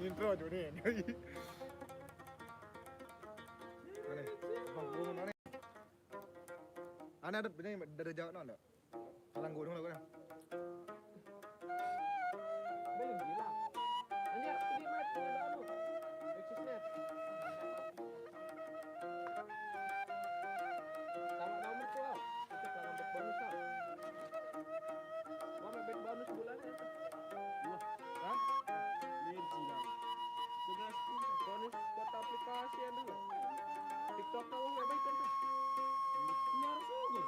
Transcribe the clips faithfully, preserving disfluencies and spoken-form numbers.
Intro aja nih. Aneh. Bang, gua mau aneh. Aneh ada bener dari jauh nol. Kalang gunung lah gua. Bel, gila. Anjir, aku di map, punya baru. Exit map. Sama nomor tuh, ah. Itu kalau dapat bonus, ah. Gua dapat bonus bulannya tuh. Wah. Hah? Ini gila. Sebelas pun. Bonus kuota aplikasi ya dulu. TikTok kalau nggak baik kan tuh. Ini harus nunggu.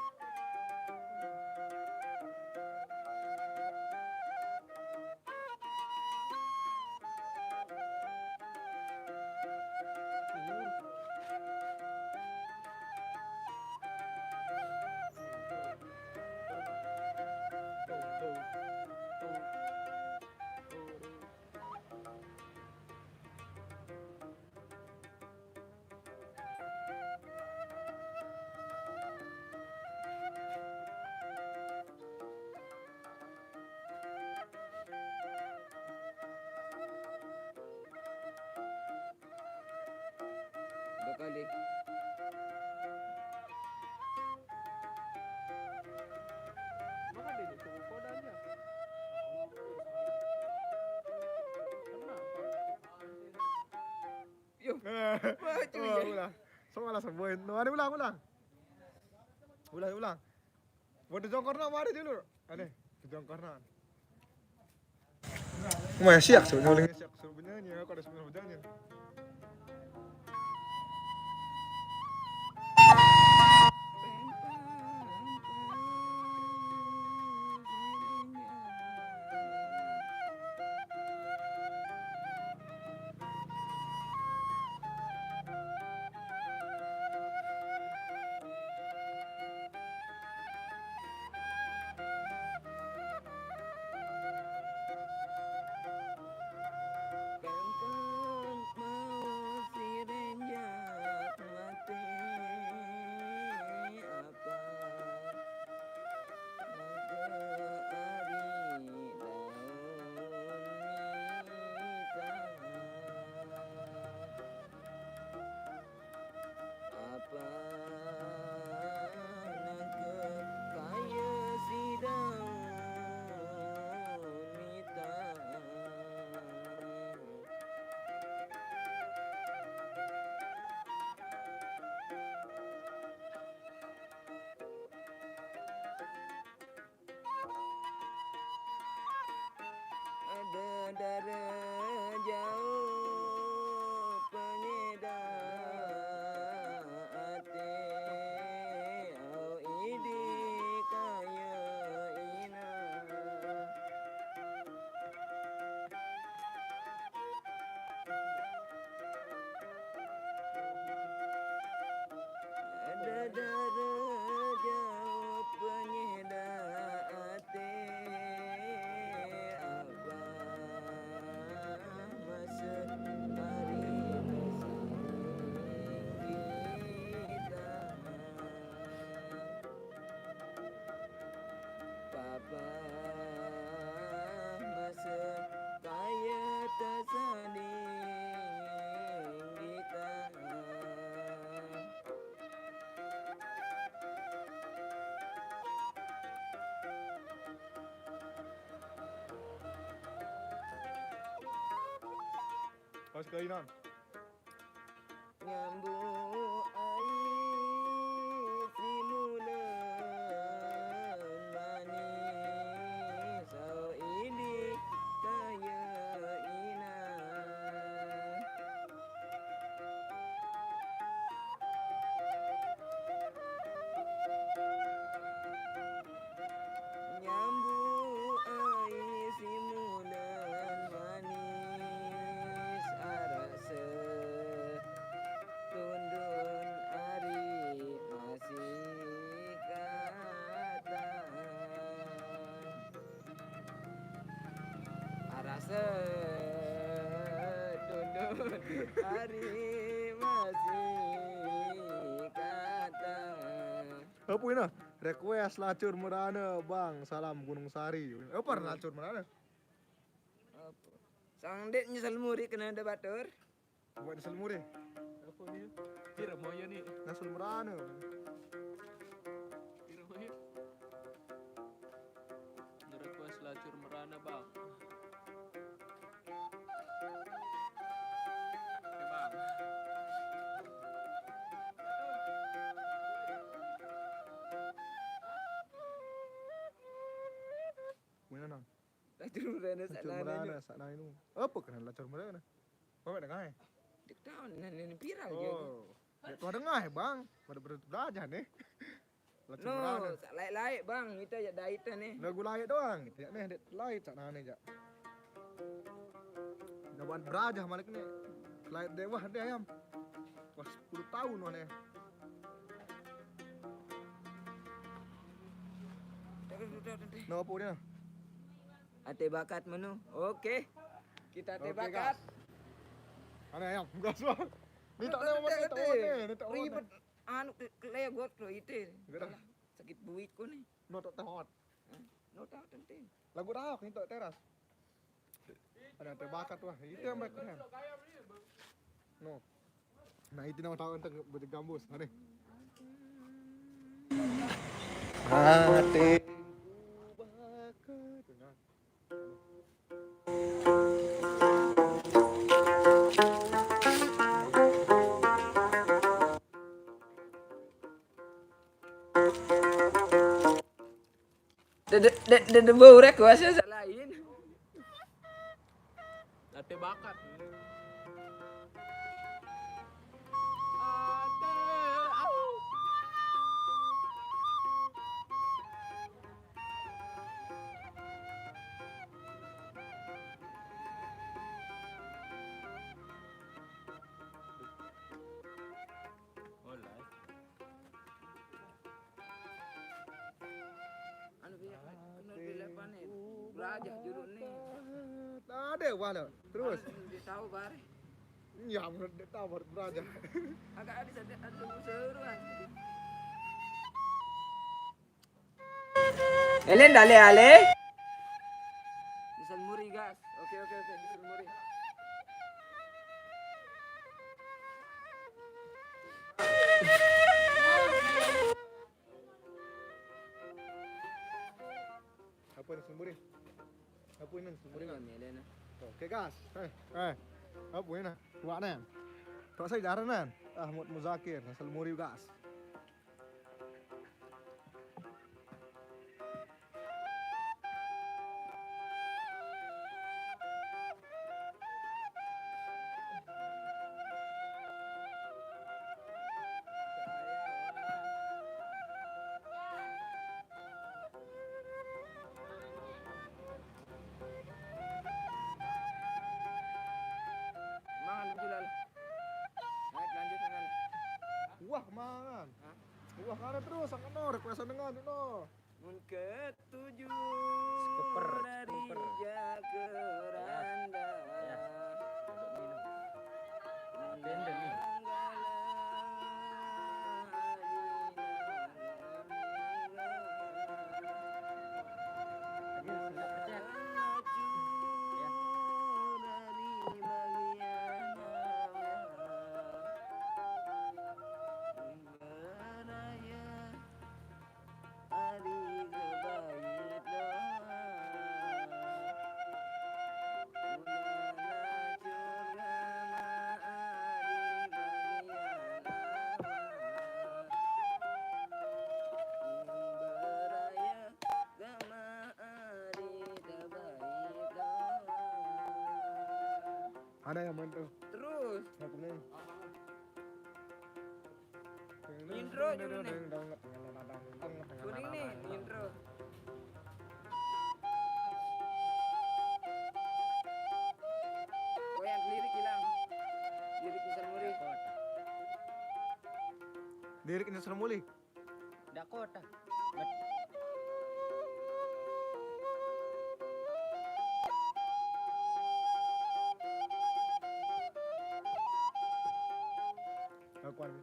Dua kali. Maka dia disuruh kodanya. Kenapa? Yo. Wah, cuy. Oh, ulah. Sama lah sebuah. No, ada ulang, ulang. Ulang, ulang. Waduh, jongkorna mari dulu. Aneh, jongkorna. Cuma siak sebenarnya, siak sebenarnya, aku ada sebenarnya. Apa nangkep kaya si daun mita. Ada dara jauh penyeda ate, au idi kaya ina. Ada dara jauh penyeda ate, apa masa hari tersingkir. Papa masa kaya tersanding kita. Pas kainan. Nyambuk ai simulan manis, au idi kaya ina. Nyambuk ai simulan manis, arasa tundun ari masih kata. Arasa tundun ari masih kata. Apa ini? Request lacur merana, Bang. Salam Gunung Sari. Apa lacur merana? Apa? Sang dek nyesel muri kena ada batur. Buat nyesel muri. Apa ni? Pira moyo ni? Nyesel merana. Pira moyo? Ngerequest lacur merana, Bang. Oke, Bang. Mana nang? Lacur merana Lacur merana sak nang ini. Apa kena lacur merana? Kau nak dengar? Dek tahu nan ini viral je. Oh. Dek tuan dengar bang. Pada pada belajar ni. Lacur No, merana. Tak laik-laik bang, kita ya dait ni. Lagu lain doang. Ya ni dek lain sak nang ni jak. Dah buat beraja malik ni. Lain dewa dia ayam. Wah sepuluh tahun wah ni. Terus udah nanti. No apa dia? Ada bakat menu. Oke. Kita ada Oke, bakat. Mana ayam? Gas bang. Ni tak Betul, tahu betul, ni tak betul. Ni tak Ribet. Anu ke- kelegot lo itu. Gerak. Sakit buit ko ni. No tak tahu. No tahu nanti. Lagu dah ni tak teras. Ada terbakar tu lah. Itu yang baik kan. No. Nah itu nama tahu tentang berjegambus. Mana? Hati. Dede dede dede bau rek kuasa salahin. Late bakat. Anu biar kena bilepan ni. Belajar juruk ni. Tak ada wah dah. Terus. Dia tahu bare. Ya menurut dia tahu baru belajar. Agak ada ada ada seru-seruan. Elen dale ale. Misal muri gas. Oke oke oke misal muri. Apa ni semburi? Apa ini semburi? Ini Elen. Oke gas. Eh, eh. Apa ini? Buat nan. Tak saya jarang nan. Ahmad Muzakir, Nasal Muri gas. Mangan dulu lah. Naik lanjut mangan. Wah mangan. Wah ada terus akan no requestan dengan no. Mun ketujuh Skuper, dari skuper. Jakeranda. Ya. Untuk minum. Benda ni. Lagi sudah pecah. Ya. Ada yang main tuh. Terus. Apa nih? Intro dulu nih. Kuning nih, intro. Oh yang lirik hilang. Lirik Misal Muri. Lirik ini serem boleh. Dakota. Aku ada.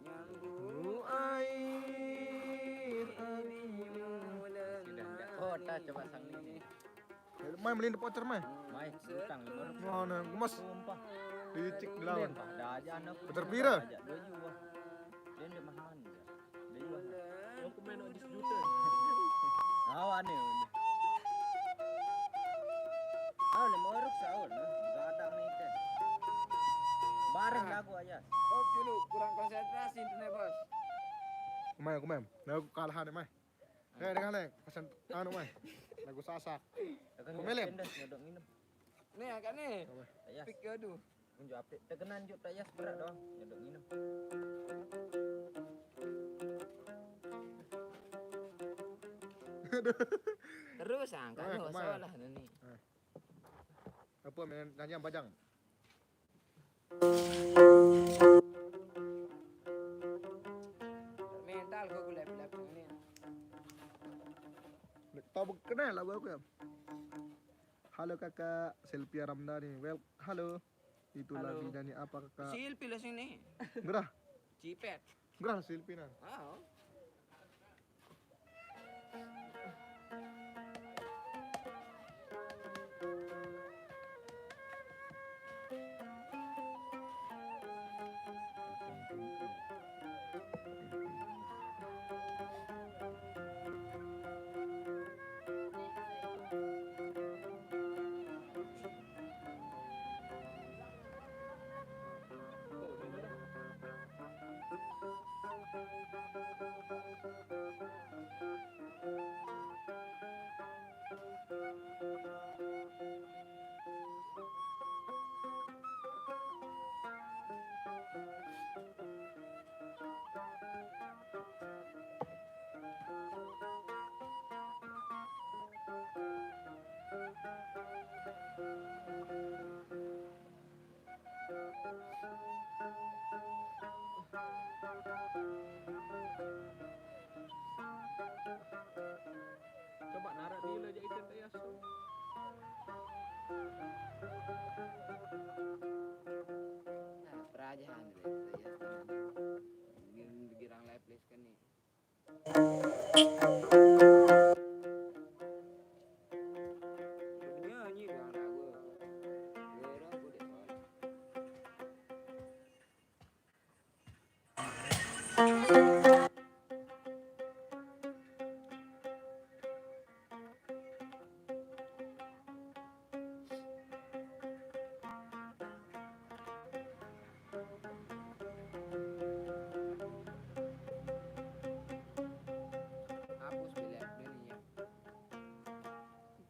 Nyambu air ini Sudah Dakota coba sang ini. Main melin pocer mah. Ai, utang lima ratus. Mana, Mas? Sumpah. Licik dilawan. Dah aja anak. Peter Pira? Dua juta. Dia ndak mahal. Dia jual. Aku main odis juta. Awak nih. Ah, lima ratus sahur. Gak ada nih kan. Bareng aku aja. Oh, dulu kurang konsentrasi itu nih, Bos. Kumai, kumai. Nah, aku kalah nih, mai. Kayak dengan nih, pesan anu, mai. Lagu Sasak. Kumai, Lem. Nih, agak nih. Pik aduh. Unjuk apik. Tekenan juk tak yas berat doang. Nyodok nginem. Terus angkat lo salah nih. Apa main nyanyi apa jang? Mental gue gue lep-lep ini. Tahu kenal lagu aku ya. Halo kakak Sylvia Ramdhani. Well, halo. Itu Halo. Lagi nyanyi apa kakak? Silpi lah sini. Gerah. Cipet. Gerah Silpi nah. Oh. Coba narak dia lah jadi tante Yas tu. Nah, perajahan dia. Girang live list kan ni.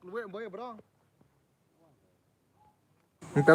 Luwe boy bro. Minta